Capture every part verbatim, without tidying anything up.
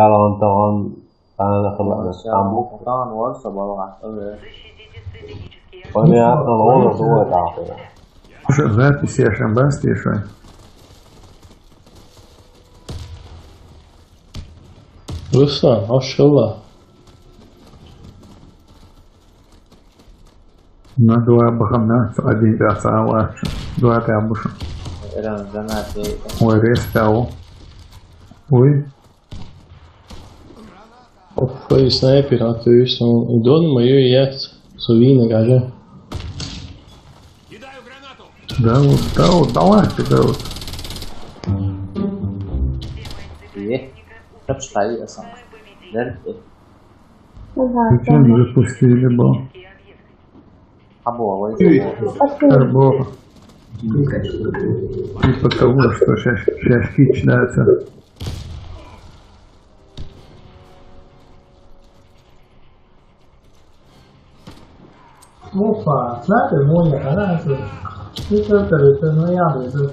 Täällä on, täällä on aina sellainen. Täällä on mukaan vuorossa valaa. Okei. Voi ne ajatella olla ruokaa. Запись я сейчас. Ruslan, maşallah. На два бахана, один раз ала, два тябуша. Эрен, занятие. Ой, рез тау. Ой. Of, oi, snaiper, attuju, un dod man ju iet, su vīna gaža. Да, вот, да, вот, давай, да, вот. Е, капштай, я сам. Дерти. Ага, зачем запустили, бо? А было, это было. Спасибо. Бо. И потому что сейчас, сейчас начинается. Опа, знаете, моя, да, это. Это, это, это, ну, я, это.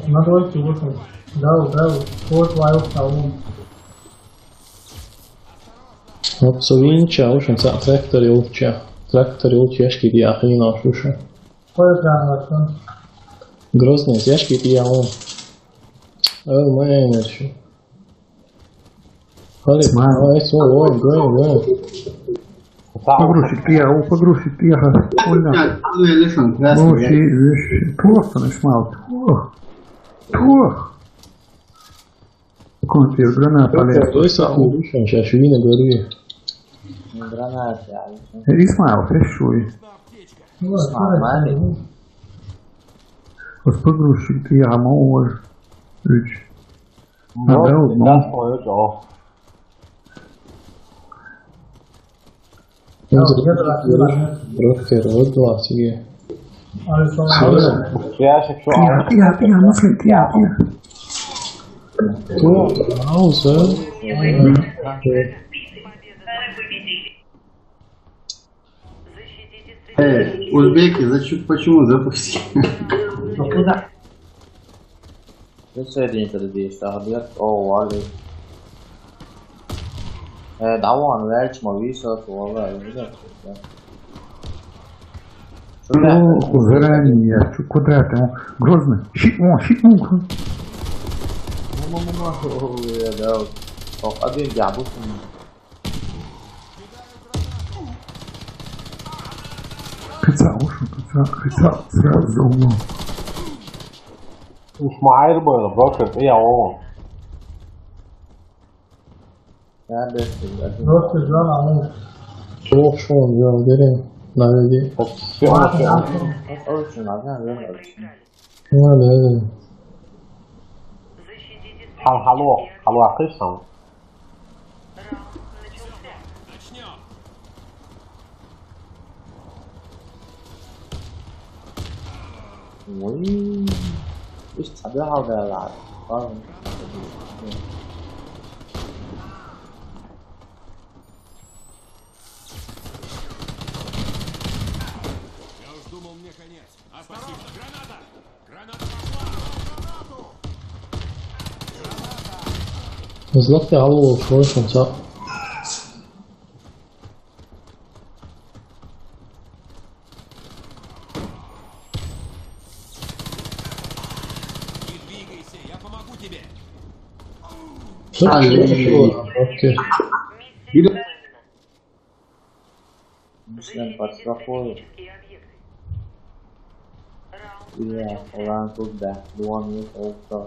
Надо идти, вот он. Да, да, вот, вот, вот, вот. Op, so viņš jau šim tra-, traktori ulčia. Traktori ulčia, eškītījā hīnā šuša. Ko ir tā, tā? Groznieks, eškītījā un. Ой, мэнерши. Смотри, смотри. Ой, ой, ой, ой. Погрузчик, я, о, погрузчик, я, Оля. Ну, вообще, вообще, просто не смал. Ох. Ох. Ko tie granāti? Tur palieku. Tur es saku, rušam, šā švīna garīja. Granāti, jā. Izmēlu, es šuji. Izmēlu, mani. Uz pagruši tie amūži. Viņš. Nu, nav daudz, nu. Tas, ko ir, o. Brokeri, odlāc, jā. Jā, jā, jā, mazliet, jā, jā. To nav, zem. Эй, узбеки, за чё, почему запустили? Kas sēdīja tad bija stādiet? O, vali. Ē, davon, vērš man visu to vēl, zinu. Ну, заранее, чё, квадратный, он грозный. Щит, о, щит, ну. Ну, ну, ну, ну, о, я дал. О, один я, вот он. Прицел, ушел, прицел, прицел, сразу за углом. Ишмаил был, брокер, я он. Я без тебя. Просто ждал, а он. Ох, что он делал, деревья, наведи. Так, всё, всё. Очень надо, наверное. Ладно, ладно. Хал-, хало, хало, а ты сам? Ой. Ишь, цаде халда, ладно. Ладно. Я уж думал, мне конец. Осторожно, граната! Граната пошла! Злоте алу шоу шонца. Не двигайся, я помогу тебе. Что? Алло. Окей. Sen pat sakoju. Jā, Lāns uzbēr domu, augstā.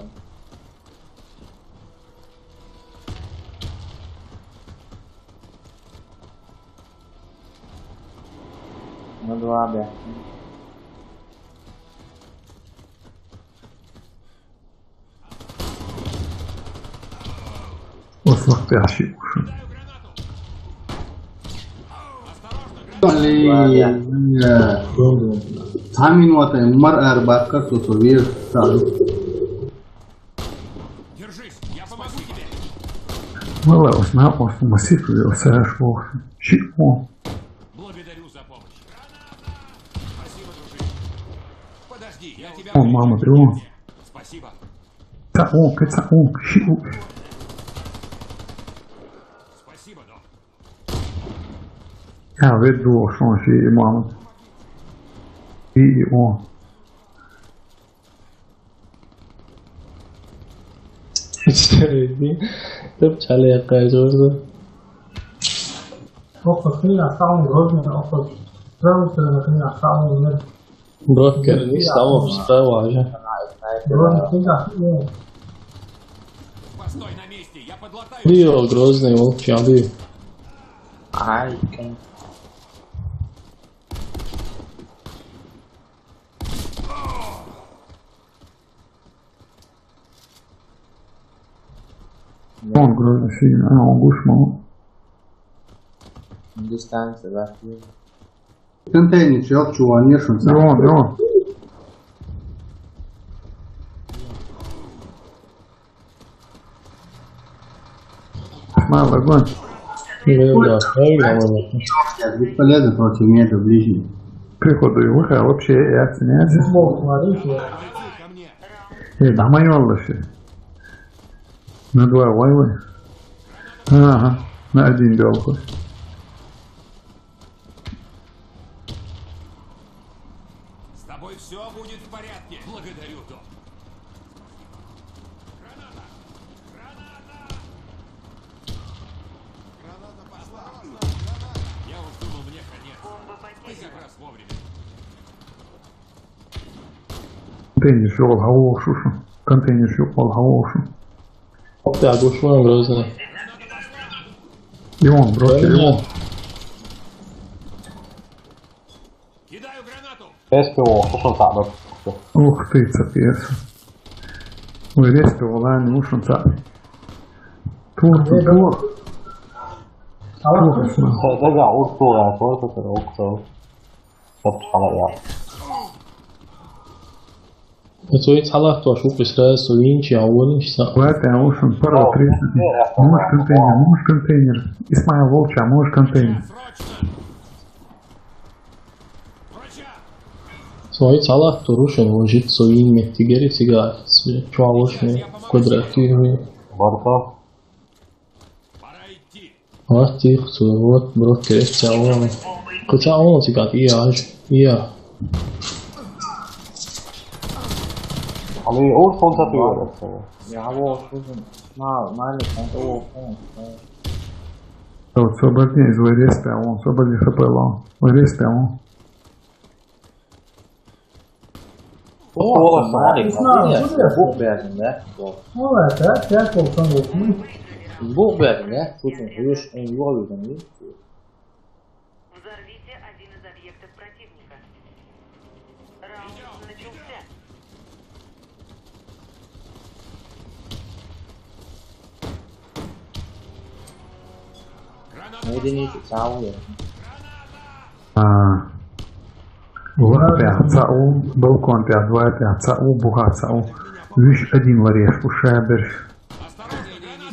Nu, labi. Ось нахуй я щит ушел. Блин, цхаа минута мар арбатка сосовир сам. Держись, я помогу тебе. Вала, ось на, ось на, масик, ось я шел. Щит, о. Благодарю за помощь. Спасибо, дружище. Подожди, я тебя... О, мама, ты вон. Спасибо. Цхьаъ вон, кхы цхьаъ вон, шиъ ву. Спасибо, док. Я веду, шо ши имам. И, и он. Тып чале яккай жорза. Окко, кин на самом грозный, окко. Правый стороны, кин на самом грозный. Брокер, не стало, встал уже. Грозный, кин на, ну. Постой на месте, я подлатаю. Рио, грозный, волчий, а ты? Ай, кин. Он грозный сильно, а он гушман. Дистанция, да. Контейнер, чё, чего, не шум. Вон, вон. Мало, огонь. Ну да, правильно, ладно. Бесполезно против меня, это ближний. Приходу и выхода вообще и оценять. Бог, смотрите. Э, да, моё лучше. На два вайвай. Ага, на один белку. С тобой все будет в порядке. Благодарю, док. Граната! Граната! Граната пошла! Я уж думал, мне конец. Ты как раз вовремя. Контейнер шёл, хавошушу. Контейнер шёл, хавошу. Опять вышел грозный. И он, брат, и он. Кидаю гранату. Эс П О, что там? Ух ты, цапец. Ой, резко, вала, не ушел, цап. Тур, тур, тур. Тур, тур. Хо, да, да, ур, тур, а, тур, тур, тур, тур. Стоп, схала, я. Цо и цхьалахь тош ву кху сразу, цо вийначу а волуш са. Вай, тӀе а ву шун паро. О, тридцать. Э, э, муш контейнер, муш контейнер. Исмаил волча, муш контейнер. Цо и цхьалахь тош ву шун, вон жит цо вийна меттигера цига, чу а волуш ме квадрат юй. Барка. Пора идти. Вот тихо, вот, брокер, эс цӀа вон. Кху цӀа вон цигахь, и аж, и а. Али, о, фон цӀа туьйхира. Я, во, слушай, ма, ма, не, фон, о, фон, фон. О, цо бардин, из вай рестя вон, цо бардин хапайла. Вай рестя вон. О, о, смотри, не знаю, смотри, интересно. Бух бежим, да? Вот. Ну, это, я пол там вот, ну. Бух бежим, да? Слушай, видишь, он его видно, видишь? Взорвите один из объектов противника. Раунд начался. Единицу цӀа ву. А, лакхахь цӀа ву, балкон тӀехь, дуьхьа тӀехь цӀа ву, бухахь цӀа ву. Вуьш один варе, уьш ша берш.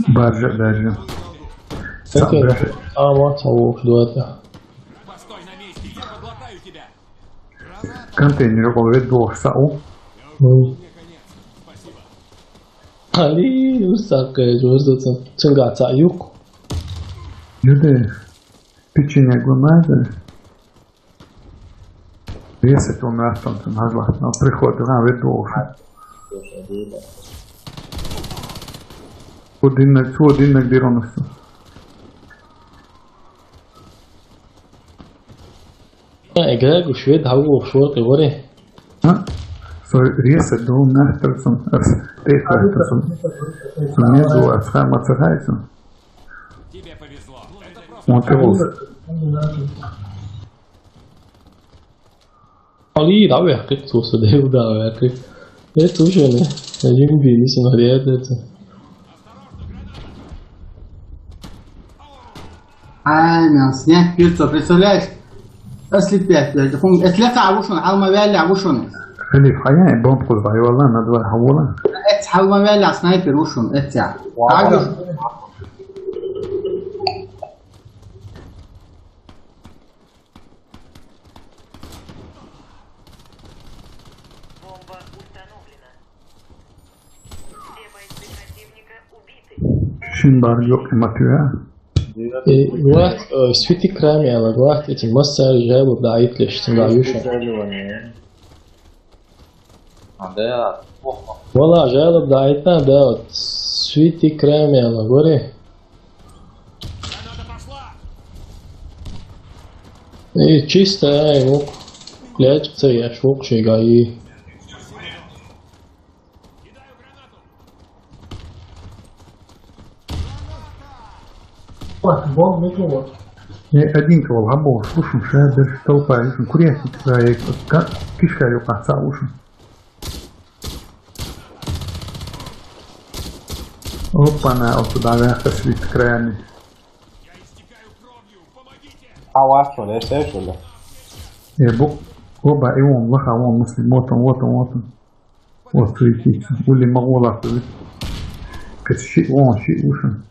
Баржа а даьржа. ЦӀа беш. А, ма цӀа ву, дуьхьа тӀехь. Контейнер юкъа вед бохуш цӀа ву. Али, уьш цӀа кхечу, уьш цӀа, цуьнгахь цӀа юкъ. Юде. Печенье гумаза. Весет у нас там, там, хьажлахь, но приходит, а, ведь должен. Цо диннарг, цо диннарг дира вайна. Э, гагу швед хьавогӀуш вара кхин варе. А? Со весет ду нахтар цун, ас тӀе хаттар цун. Цун не ду, ас хама ца хайцун. Тебе повезло. Это просто. Вон тӀе волу. Али, дӀавехкхи, цо сан дев дӀавехкхи. Э, цу шена, э, юм бийна сан, али, э, цу. Ай, мел снег пирцо, представляешь? Если пять, блядь, фун, если ца вушун, хьалма вяли вушун. Халиф, хаяй, бомб кузва, и валла, на два хавула. Эц хьалма вяли снайпер вушун, эц я. Вау. Так же. Бомба установлена. Все Шин бар ёк, Матвея. И вот, э, Свети Крами, ала, вот эти массажи, жалобы, да, и клещ, да, Юша. А, да, плохо. Вала, жалоб да айтна, да, вот, Свети Крами, ала, говори. И чисто, ай, мук, блядь, це я шок, чего и. Бог никого. Не, один кого, а бог, слушай, ша, дальше толпа, слушай, курятник, да, и ка-, кишка её паца, слушай. Опа-на, вот туда, да, со свет краями. А у вас что, да, всё, что ли? Э, бу-, оба, и он, лоха, он, муслим, вот он, вот он, вот он. Вот, видите, ули ма ола, видите. Кэт ши, он, ши, уши.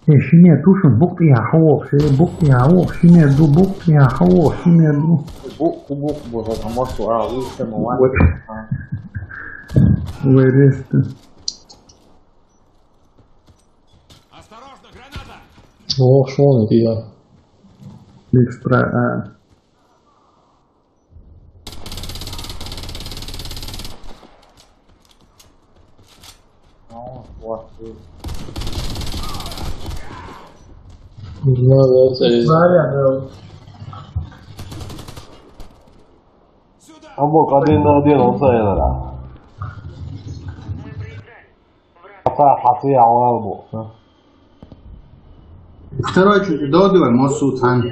Э, ши ме души, бук я хо, ши, бук я хо, ши ме ду, бук я хо, ши ме ду. Бу-, бу-, бу-, бу-, а может, а, лучше мы Вот. А. Ой, резко. Осторожно, граната! Ох, шо он, я. Биг спра-, а. Надо, это Заря, да. А бок один на один, он Заря, да. Хата, хата, я, он бок, а? Второй чуть додивай, мосу тан.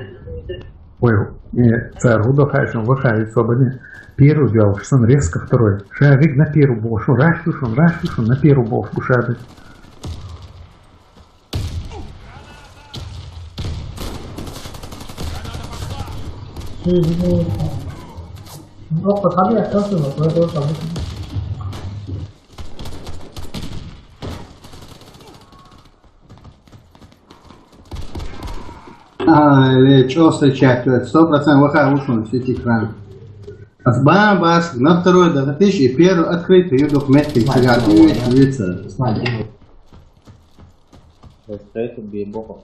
Ой, не, царь, удо хайшин, вы хай, собаня. Первый взял, что он резко второй. Шавик на первую бошку, раш душон, раш душон, на первую бошку шабик. Ну, подходи, я сейчас его, поэтому там. А, или чё встречать? Сто процентов выхай вышел на сеть экран. Бас, ба-, бас, на второй, да, ты ещё и первый открытый, и документ, и Смотри, тебя, ну, и да. Видится. Смотри. Стоит убей боком.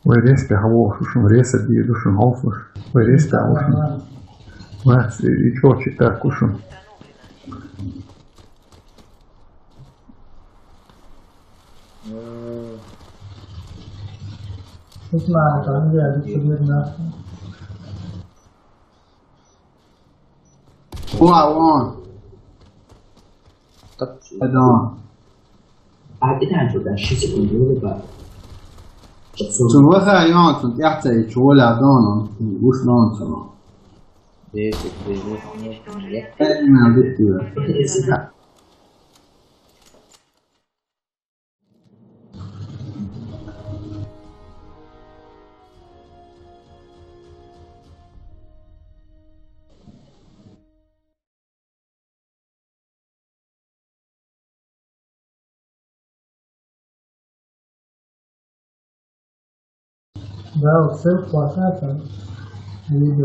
Ой, резко, а, вот, слушай, резко, бью, слушай, мол, слушай. Ой, резко, а, слушай. Ва, и чё, чё так, слушай? Уа, уа. Так, это он. А, это он, да, шесть секунд, ну, да. Цун ваха ян, цун тяхца и чула дон, он, уж дон, цун. Десять, десять, нет, нет. Э, не надо, ты. Да, вот ссылку оставь, там, видео.